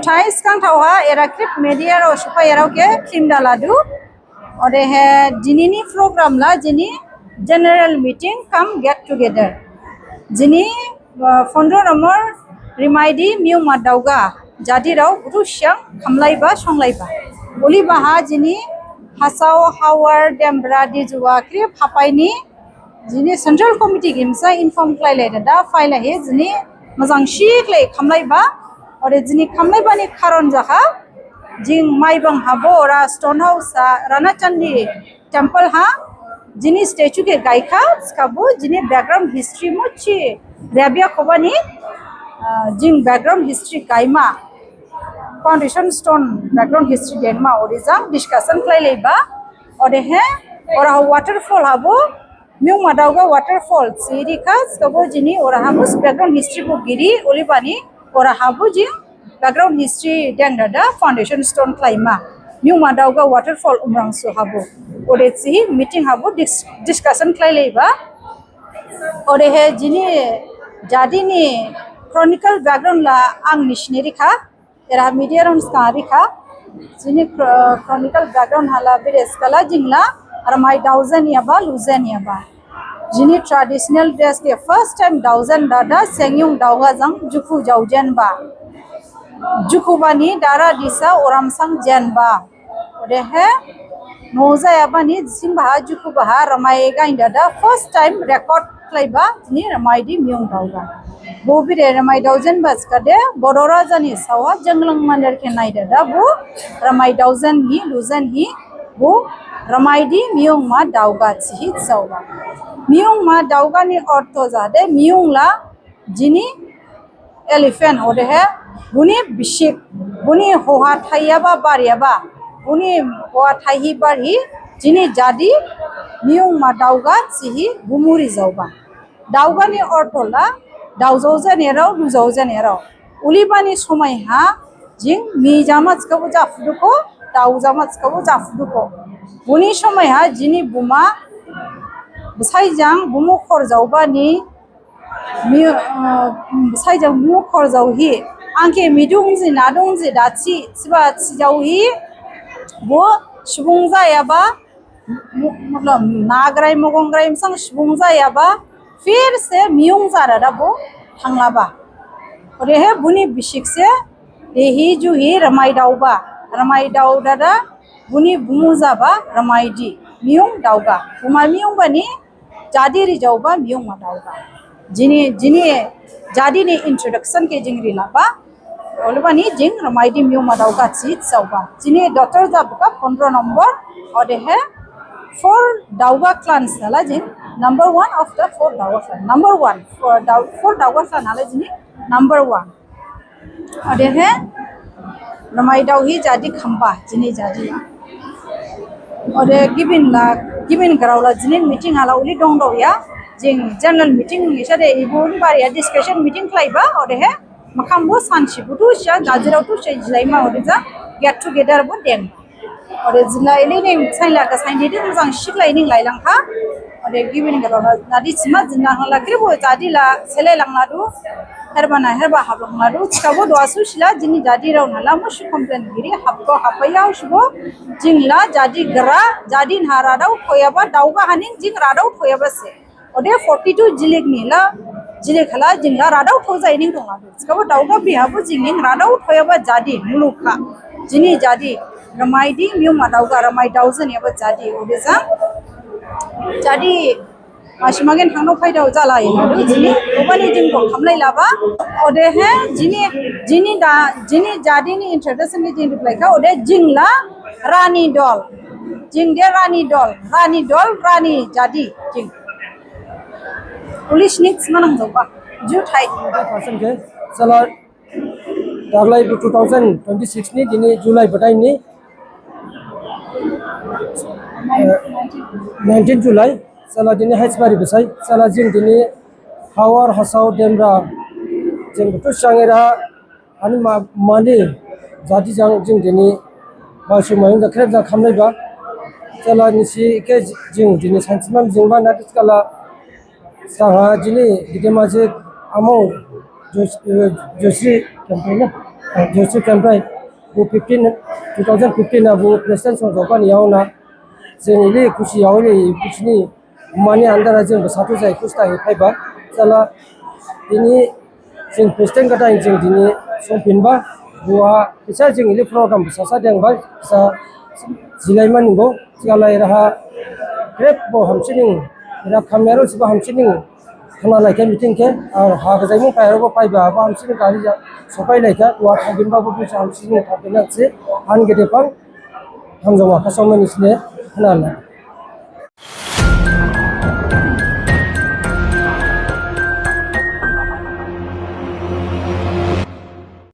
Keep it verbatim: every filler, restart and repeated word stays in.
Thai sgang thaoha era khrip media rao suphaiyarao khe khlim daladu. Odehe dinini program la jini general meeting cum get together. Jini uh, pondro nombor Remaidi Miyungma Daogah jadirao buthu siang khamlaiba songlaiba. Ulibaha jini Hasao, Hawar, Dembra, Dijuwa khrip haphaini jini central committee gimsa inform khlailai dada phailaihi jini mojang siklai khamlaiba. Ode jini khamlaibani karon jakha jing Maibang habo ora Stone House ha Ranachandi temple ha jini statue khe gaikha. Skabo jini background history musi rebya khobani uh, jing background history gaima foundation stone background history dengma ode jang discussion khlailaiba. Odehe ora waterfall habo Miyungma Daogah waterfall siri kha. Skabo jini ora habo background history bo giri ulibani ora habo jing background history deng dada foundation stone khlaima Miyungma Daogah waterfall Umrangso habo. Ode si meeting habo dis discussion khlailaiba. Odehe jini jadini chronicle background la ang nisini rikha. Era media rao sgang rikha. Jini chro- chronicle background hala bire skala jingla Ramai daojen yaba lujen yaba. Jini traditional dress khe first time daojen dada Sengyung Daogah jang jukhu jaojenba. Jukhu bani dara disa oramsang jenba. Odehe nojayabani jising baha jukhu baha Ramai gain dada first time record khlaiba jini Remaidi Miyung Daogah. Bo bire Ramai daojenba skade Bodo rajani sawa Jenglang mandir khe nai dada bo Ramai daojen hi lujen hi bo Remaidi Miyungma Daogah thihi saoba. Miyungma Daogah ni ortho jade miyung la jini elephant odehe buni bisik buni hoha thaiyaba baryaba buni hoha thaihi barhi jini jadi Miyungma Daogah thihi bumu rijaoba. Daogah ni ortho la daojaojenirao lujaojenirao. Ulibani somai ha jing mijama skabo japhudukho daojama skabo japhudukho. Buni somai ha jini buma bsai jang bumu khorjaobani mi- uh, bsai jang bumu khorjaohi ang khe midung ji nadung ji dathi thiba thijaohi bo subung jayaba mu- matlab nagrai mogongrai msang subung jayaba phir se miyung jara da bo thanglaba. Odehe buni bisik se dehi juhi Ramai daoba Ramai dao dada buni bumu jaba Remaidi Miyung Daogah. Buma miyung bani jadi rijaoba Miyungma Daogah. Jini jini jadi ni introduction khe jing rilaba. Olbani jing Remaidi Miyungma Daogah thihi saoba. Jini daughter jabukha pondro nombor. Odehe four Daogah clans hala jing number one of the four Daogah clan. Number one. Four Daogah clan hala jini number one. Odehe Ramai daohi jadi khamba jini jadi. Ode gibin la gibin grao la jini meeting hala uli dong dao ya. Jing general meeting isade ibun bariya discussion meeting khlaiba odehe makham bo sansi buthu siya jajirao thu se jilaima ode ja get together bo deng. Ode jila ili ning sainla ka sain didi mojang siklai ning lailangkha. Ode gibin grao la nadi sima jina hala khrip bo jadi la selai langladu. Herba na herba haplangladu. Chikabo duha susila jini jadirao nala musi complain giri hapko hapaya usibo. Jingla jadi gra jadi na radao thoyaba Daogah haning jing radao thoyaba se. Ode forty two jilik nila jilik hala jingla radao thojai ning dongladu. Chikabo Daogah bihabo jing ning radao thoyaba jadi mulukha. Jini jadi Remaidi Miyungma Daogah Ramai daojen yaba jadi ode jang jadi Masimagen thangno phaidao jala inadu jini obani jing bo khamlai laba. Odehe jini jini da jini jadi ni introduction ni jing reply kha ode jingla Rani dol. Jing de Rani dol Rani dol Rani jadi jing. Police nix manang joba juthai. Percent khe sala Daglai two thousand twenty six ni dini July badaini nineteen July sala dini Haisbari besai sala jing dini Hawar Hasao Dembra jing butu sangera ani mani jadi jang jing dini basu mayung da khrep jang khamlaiba sala nisi khe jing dini sansimam jingba nadi skala Sangha jini gidema je amo Joshri campaign na. Joseph Kemprai, bo fifteen, two thousand fifteen ha bo president song jokbani yaona, jing ili khusi yaoli khusi ni mani andara jing bo sathu jai khusi tahi phaiba. Sala dini jing president gadain jing dini songphinba, boha kisa jing ili program bo sasa dengba, kisa jilaimani bo, sala eraha grep bo hamsining, era khamyarao siba hamsining, khana laikha meeting khe, ar ha gajaimung phaiyarao bo phaiba, bo hamsining gari ja, sophai laikha, wa thangphinba bo bisa hamsining thangphinna se, han gede phang, hamjaoma khasaomani sine, khana la.